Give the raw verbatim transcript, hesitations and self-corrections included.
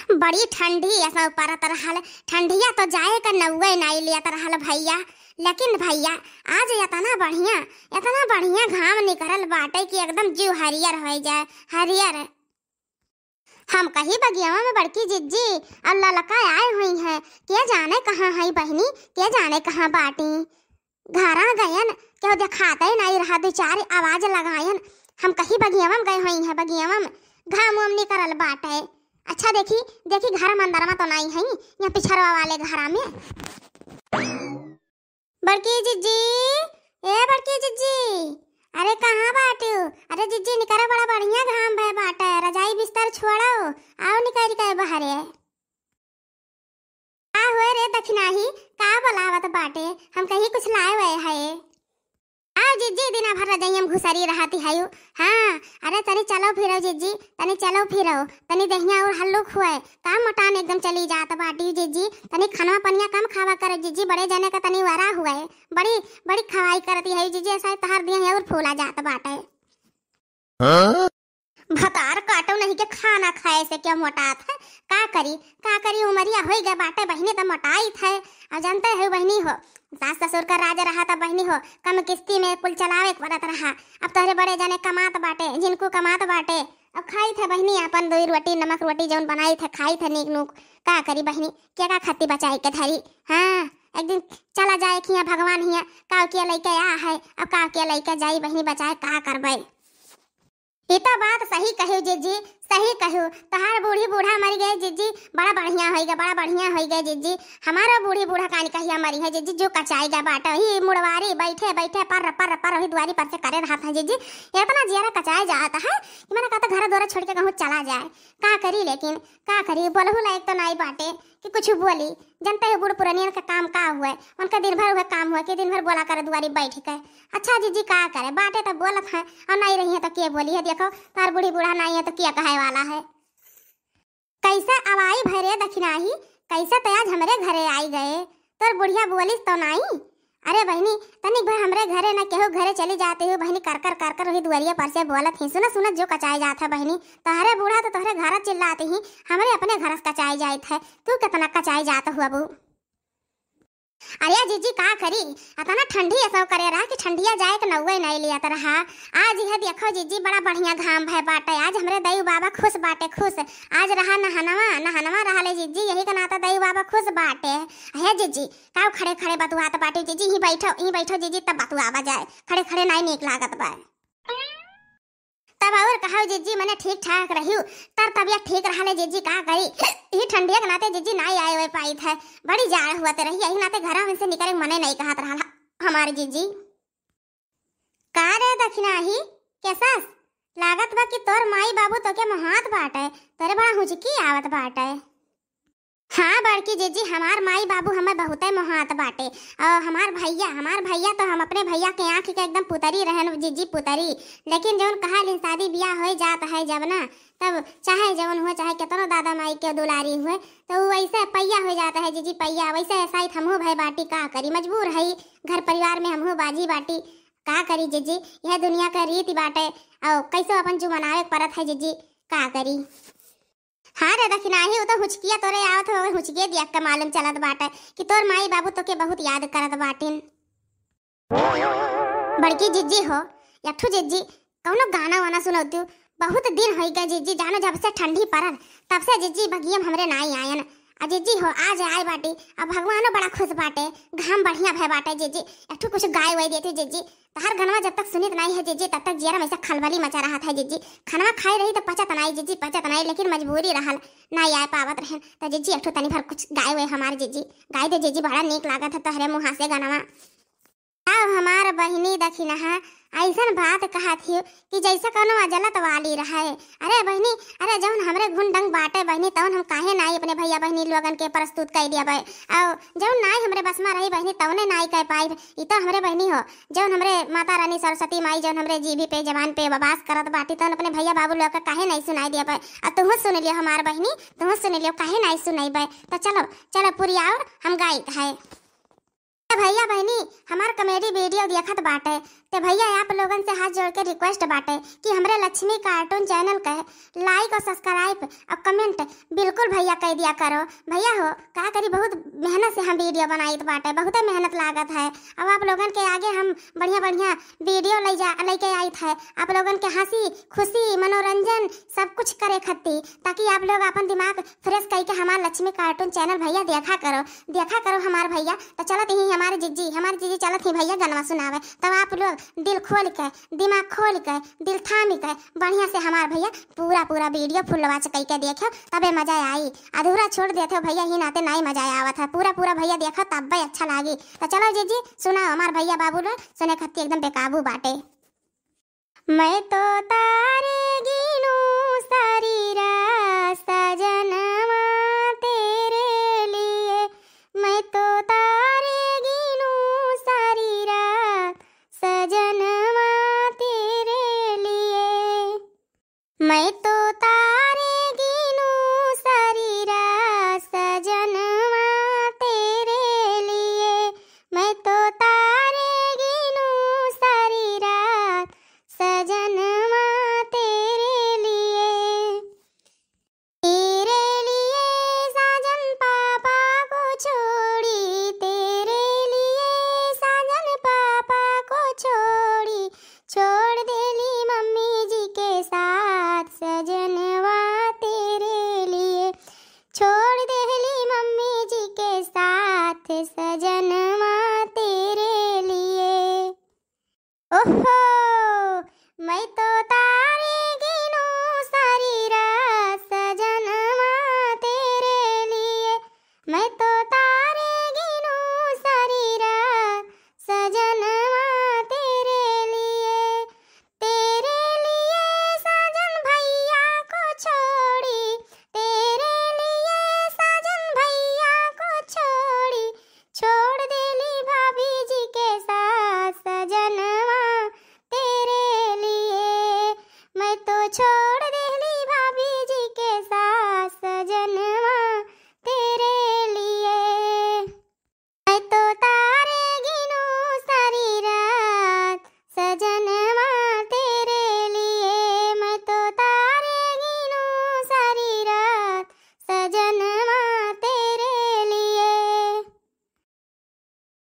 बड़ी ठंडी असौ परत रहल, ठंडिया तो जाए का नौवे नाई लेत रहल भइया। लेकिन भइया, आज एतना बढ़िया, एतना बढ़िया घाम निकरल बाटे कि एकदम जीव हरियर होइ जाए, हरियर। हम कही बगियवा में बड़की जिज्जी अउर ललका आए हुई हैं, के जाने कहाँ है बहिनी, के जाने कहाँ बाटी। घरा गयन, केहू देखाते नाई रहा, दू चार आवाज लगायन। हम कही बगियवा में गए हुई हैं, बगियवा में घाम वाम निकरल बाटे। अच्छा देखी, देखी घर में अंदर में तो नाई है, यहाँ पिछरवा वाले घरा में। बड़की जिज्जी, ए बड़की जिज्जी, अरे कहाँ बाटू? अरे जिज्जी निकरा, बड़ा बढ़िया घाम भय बाटे, रजाई बिस्तर छोड़ो, आओ निकल के बहरे। का होए रे दखिनाही, का बोलावत बाटे? हम कही कुछ लाए हुए है। आओ जिज्जी, दिना भर रजइया में घुसरी रहती है। हाँ, अरे तनी चलो फिरो जिज्जी, तनी चलो फिरो, तनी देहिया और हल्लुक हुए, का मोटान एकदम चली जात बाटी जिज्जी, तनी खनवा पनिया कम खावा करो जिज्जी, बड़े जने का तनी वरा हुए, बड़ी, बड़ी खवाई करती है जिज्जी, ऐसा तहार देह और फूला जात बाटे। हाँ? भतार काटो नहीं के खाना खाए से क्या मोटात है? का करी, का करी, उमरिया होई गए बाटे बहिनी त मोटाइत है। और जानते हो बहिनी हो, सास ससुर का राज रहा त बहिनी हो, कम किस्ती में कुल चलावे के पड़त रहा। अब तोहरे बड़े जने कमात बाटे, जिनको कमात बाटे, अब खाइत है बहिनी अपन दो रोटी, नमक रोटी जौन बनाइत है, खाइत है नीक नूक। का करी बहिनी, के का खत्ती बचाई के धरी? हाँ, एक दिन चला जाए कि यहाँ भगवान हिया, काव के लइके आ है, अब काव के लइके जाई बहिनी बचाए, का करबे? ई तो बात सही कहियो जिज्जी, सही कहियो। तहार बूढ़ी बूढ़ा मरि गए जिज्जी, बड़ा बढ़िया होई गए, बड़ा बढ़िया होई गए जिज्जी। हमारो बूढ़ी बूढ़ा कानी कहिया मरी है जिज्जी, जो कचाई गए बाटे। ही मुड़वारी बैठे बैठे पर्र पर्र पर्र वही दुआरी पर से करे रहत है जिज्जी। इतना जियरा कचाए जात है कि मने कहता घर द्वारा छोड़ के कहूँ चला जाए। का करी लेकिन, का करी, बोलहु लायक तो नाई बाटे कि कुछ बोली। जनते हो बूढ़ पुरनियन का काम का हुए, उनका दिन भर वह काम हुए कि दिन भर बोला करे दुआरी बैठ के। अच्छा जिज्जी का करे, बाटे तो बोलत है और नाई रही है तो के बोली है? देखो तार बूढ़ी बूढ़ा नाई है तो के कहे वाला है? कैसे आवाई भरे दखिनाही, कैसे तो आज हमरे घरे आई गए, तोर बुढ़िया बोलिस तो नाई? अरे बहिनी, तनिक भर हमरे घरे न केहू घरे चली जाती हूँ बहिनी, कर कर कर कर वही दुआरिया पर से बोलत ही, सुनत सुनत जो कचाई जात है बहिनी। तोहरे बूढ़ा तो तोहरे घर चिल्लाती ही, हमरे अपने घर से कचाई जात है। तू कितना कचाई जात हो अबू? अरे जिज्जी का करी, अतना ठंडी ऐसा करे रहा कि ठंडिया जाए के नौवे नहीं लिया तो रहा। आज यह देखो जिज्जी, बड़ा बढ़िया घाम भय बाटे, आज हमरे दई बाबा खुश बाटे, खुश। आज रहा नहनवा, नहनवा रहा ले जिज्जी, यही के नाता दई बाबा खुश बाटे। हे जिज्जी, काव खड़े खड़े बतुआत बाटू जिज्जी, ही बैठो, ही बैठो जिज्जी, तब बतुआवा जाए, खड़े खड़े नाई नीक लागत बा। तब और कहो जिज्जी, मने ठीक ठाक रहियो, तर तबियत ठीक रहा ले जिज्जी, का करी, ही ठंडिया के नाते जिज्जी नाई आए हुए पाई थे, बड़ी जाड़ हुआ ते रही, यही नाते घरा में से निकले मने नहीं कहत रहा हमारे जिज्जी। का रे दखिनाही, कैसस? लागत बा कि तोर माई बाबू तोके मोहात बाटे, तोरे बड़ा हुचकी आवत बाटे। हाँ बड़की जिज्जी, हमार माई बाबू हमें बहुते मोहात बाटे। और हमार भैया, हमार भैया तो हम अपने भैया के आँख के एकदम पुतरी रहन जिज्जी, पुतरी। लेकिन जौन कहा लिन शादी बियाह हो जात है जब ना, तब चाहे जौन हो, चाहे कितनो दादा माई के दुलारी हुए, तो वो वैसे पैया हो जाता है जिज्जी, पैया। वैसे ऐसा ही हमहू भय बाटी, का करी, मजबूर है, घर परिवार में हमहू बाजी बाटी, का करी जिज्जी, यह दुनिया का रीति बाटे। और कैसो अपन जू मनावे के परत है जिज्जी, का करी। हाँ रे दखिनाही, उ तो हुचकिया तोरे आवत हो, हुचकिए दिया के मालूम चलत बाटे कि तोर माई बाबू तोके बहुत याद करत बाटिन। बड़की जिज्जी हो, यठू जिज्जी, कौनो गाना वाना सुनौतू? बहुत दिन होई गए जिज्जी, जानो जब से ठंडी परल तब से जिज्जी बगियम हमरे नाई आयन। आ जिज्जी हो, आज आए बाटी, अब भगवानो बड़ा खुश बाटे, घाम बढ़िया भय बाटे जिज्जी, यठू कुछ गाय वाय देती जिज्जी। तहार गनवा जब तक सुनित नाई है जिज्जी, तब तक जियरा में से खलबली मचा रहत है जिज्जी। खनवा खाए रही तो पचत नाई जिज्जी, पचत नाई, लेकिन मजबूरी रहल, नाई आए पावत रहन। तो जिज्जी, एक ठो तनी भर कुछ गाए हुए हमार जिज्जी, गाई दे जिज्जी, बड़ा नीक लागत है तोहरे मुँहा से गनवा। आओ हमार बहिनी दखिनहा, ऐसन बात कहत हियो कि जैसे कौनो अजलत वाली रहे। अरे बहिनी, अरे जौन हमरे गुण डंग बाटे बहिनी, तौन हम काहे नाई अपने भैया बहिनी लोगन के प्रस्तुत कर दिया बे। और जौन नाई हमरे बस में रही बहिनी, तौने नाई कह पाई। ई तो हमरे बहिनी हो, जौन हमरे माता रानी सरस्वती माई जौन हमरे जीभी पे, जबान पे वास करत बाटी, तौन अपने भैया बाबू लोग के काहे नाई सुनाई दिया बे। आ तुहू सुन लियो हमार बहिनी, तुहू सुन लियो, काहे नाई सुनाई बे। तो चलो, चलो पूरी आओ, हम गाइत है। भैया बहिनी, हमार comedy video देखत बाटे, ते भैया, आप लोगन से हाथ जोड़ के request बाटे कि हमरे लक्ष्मी cartoon channel के like और subscribe और comment बिल्कुल भैया कह दिया करो। भैया हो, का करी, बहुत मेहनत से हम video बनाइत बाटे, बहुते मेहनत लागत है। अब आप लोगन के आगे हम बढ़िया बढ़िया video ले जा, लेके आइत है। आप लोगन के हँसी, खुशी, मनोरंजन सब कुछ करे खत्ती, ताकि आप लोग अपन दिमाग fresh करके हमार लक्ष्मी cartoon channel भैया देखा करो, देखा करो हमार भैया। तो चलत ही हमारे जिज्जी, हमारे जिज्जी चलत ही भैया गनवा सुनावे, तब आप लोग दिल खोल के, दिमाग खोल के, दिल थामी के बढ़िया से हमार भैया पूरा पूरा video full watch करके देखो, तबे मजा आई। अधूरा छोड़ देते हो भैया, ही नाते नाई मजा आवत है। पूरा पूरा भैया देखो तब्बे अच्छा लागी। तो चलो जिज्जी सुनाओ, हमार भैया बाबू लोग सुने खत्ती एकदम बेकाबू बाटे। मैं तो तारे गिनूं